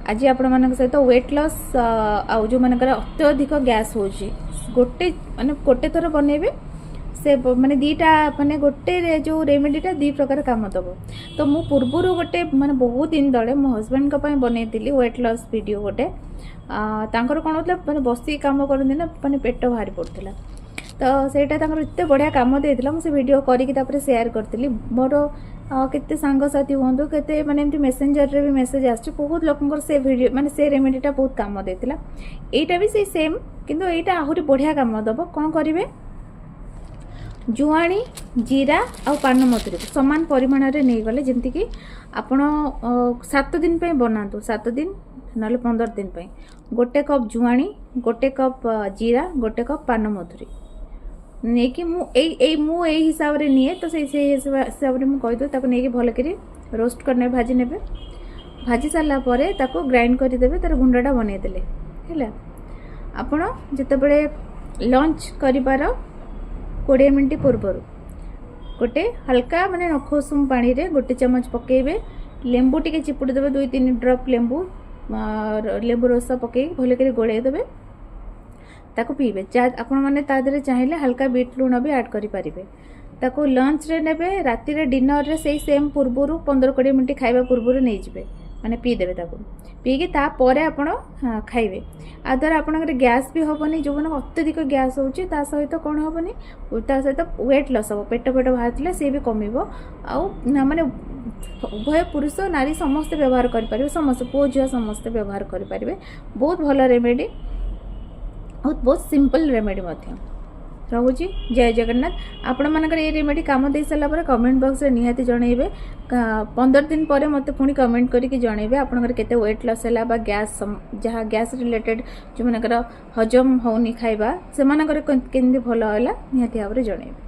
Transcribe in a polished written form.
ଆଜି ଆପଣମାନଙ୍କ ସହିତ ୱେଟ୍ ଲସ୍ ଆଉ ଯେଉଁମାନଙ୍କର ଅତ୍ୟଧିକ ଗ୍ୟାସ୍ ହେଉଛି, ଗୋଟେ ମାନେ ଗୋଟେ ଥର ବନେଇବେ, ସେ ମାନେ ଦୁଇଟା, ମାନେ ଗୋଟେ ଯେଉଁ ରେମେଡ଼ିଟା ଦୁଇ ପ୍ରକାର କାମ ଦେବ। ତ ମୁଁ ପୂର୍ବରୁ ଗୋଟେ, ମାନେ ବହୁତ ଦିନ ତଳେ ମୋ ହଜବେଣ୍ଡଙ୍କ ପାଇଁ ବନେଇଥିଲି ୱେଟ୍ ଲସ୍ ଭିଡ଼ିଓ ଗୋଟେ। ତାଙ୍କର କ'ଣ ହେଉଥିଲା, ମାନେ ବସିକି କାମ କରନ୍ତି ନା, ମାନେ ପେଟ ବାହାରି ପଡ଼ୁଥିଲା। ତ ସେଇଟା ତାଙ୍କର ଏତେ ବଢ଼ିଆ କାମ ଦେଇଥିଲା, ମୁଁ ସେ ଭିଡ଼ିଓ କରିକି ତାପରେ ସେୟାର କରିଥିଲି। ମୋର କେତେ ସାଙ୍ଗସାଥି ହୁଅନ୍ତୁ, କେତେ ମାନେ ଏମିତି ମେସେଞ୍ଜରରେ ବି ମେସେଜ୍ ଆସିଛି, ବହୁତ ଲୋକଙ୍କର ସେ ଭିଡ଼ିଓ, ମାନେ ସେ ରେମେଡ଼ିଟା ବହୁତ କାମ ଦେଇଥିଲା। ଏଇଟା ବି ସେଇ ସେମ୍, କିନ୍ତୁ ଏଇଟା ଆହୁରି ବଢ଼ିଆ କାମ ଦେବ। କ'ଣ କରିବେ? ଜୁଆଣି, ଜିରା ଆଉ ପାନମଧୁରୀକୁ ସମାନ ପରିମାଣରେ ନେଇଗଲେ, ଯେମିତିକି ଆପଣ 7 ଦିନ ପାଇଁ ବନାନ୍ତୁ, 7 ଦିନ ନହେଲେ 15 ଦିନ ପାଇଁ। 1 କପ୍ ଜୁଆଣି, 1 କପ୍ ଜିରା, 1 କପ୍ ପାନମଧୁରୀ ନେଇକି, ମୁଁ ଏଇ ଏଇ ମୁଁ ଏଇ ହିସାବରେ ନିଏ, ତ ସେଇ ସେଇ ହିସାବରେ ମୁଁ କହିଦେଉଛି। ତାକୁ ନେଇକି ଭଲକରି ରୋଷ୍ଟ କରିନେବେ, ଭାଜି ନେବେ। ଭାଜି ସାରିଲା ପରେ ତାକୁ ଗ୍ରାଇଣ୍ଡ କରିଦେବେ, ତାର ଗୁଣ୍ଡଟା ବନେଇଦେଲେ ହେଲା। ଆପଣ ଯେତେବେଳେ ଲଞ୍ଚ କରିବାର 20 ମିନିଟ୍ ପୂର୍ବରୁ ଗୋଟେ ହାଲକା, ମାନେ ନଖ ଉଷୁମ ପାଣିରେ 1 ଚାମଚ ପକାଇବେ, ଲେମ୍ବୁ ଟିକେ ଚିପୁଡ଼ି ଦେବେ, 2-3 ଡ୍ରପ୍ ଲେମ୍ବୁ ରସ ପକାଇକି ଭଲକରି ଗୋଳେଇ ଦେବେ, ତାକୁ ପିଇବେ। ଆପଣମାନେ ତା ଦେହରେ ଚାହିଁଲେ ହାଲକା ବିଟ୍ ଲୁଣ ବି ଆଡ଼୍ କରିପାରିବେ। ତାକୁ ଲଞ୍ଚରେ ନେବେ, ରାତିରେ ଡିନରରେ ସେଇ ସେମ୍ ପୂର୍ବରୁ 15-20 ମିନିଟ୍ ଖାଇବା ପୂର୍ବରୁ ନେଇଯିବେ, ମାନେ ପିଇଦେବେ। ତାକୁ ପିଇକି ତାପରେ ଆପଣ ଖାଇବେ। ଆ ଦ୍ୱାରା ଆପଣଙ୍କର ଗ୍ୟାସ୍ ବି ହେବନି, ଯେଉଁମାନଙ୍କ ଅତ୍ୟଧିକ ଗ୍ୟାସ୍ ହେଉଛି। ତା ସହିତ କ'ଣ ହେବନି? ତା ସହିତ ୱେଟ୍ ଲସ୍ ହେବ, ପେଟ ଫେଟ ବାହାରିଥିଲେ ସିଏ ବି କମିବ। ଆଉ ମାନେ ଉଭୟ ପୁରୁଷ ନାରୀ ସମସ୍ତେ ବ୍ୟବହାର କରିପାରିବେ, ସମସ୍ତେ, ପୁଅ ଝିଅ ସମସ୍ତେ ବ୍ୟବହାର କରିପାରିବେ। ବହୁତ ଭଲ ରେମେଡ଼ି, ବହୁତ ବହୁତ ସିମ୍ପଲ୍ ରେମେଡ଼ି ମଧ୍ୟ ରହୁଛି। ଜୟ ଜଗନ୍ନାଥ। ଆପଣମାନଙ୍କର ଏଇ ରେମେଡ଼ି କାମ ଦେଇ ସାରିଲା ପରେ କମେଣ୍ଟ ବକ୍ସରେ ନିହାତି ଜଣାଇବେ। 15 ଦିନ ପରେ ମୋତେ ପୁଣି କମେଣ୍ଟ କରିକି ଜଣାଇବେ ଆପଣଙ୍କର କେତେ ୱେଟ୍ ଲସ୍ ହେଲା ବା ଗ୍ୟାସ୍, ଯାହା ଗ୍ୟାସ୍ ରିଲେଟେଡ୍ ଯେଉଁମାନଙ୍କର ହଜମ ହେଉନି ଖାଇବା, ସେମାନଙ୍କର କେମିତି ଭଲ ହେଲା, ନିହାତି ଭାବରେ ଜଣାଇବେ।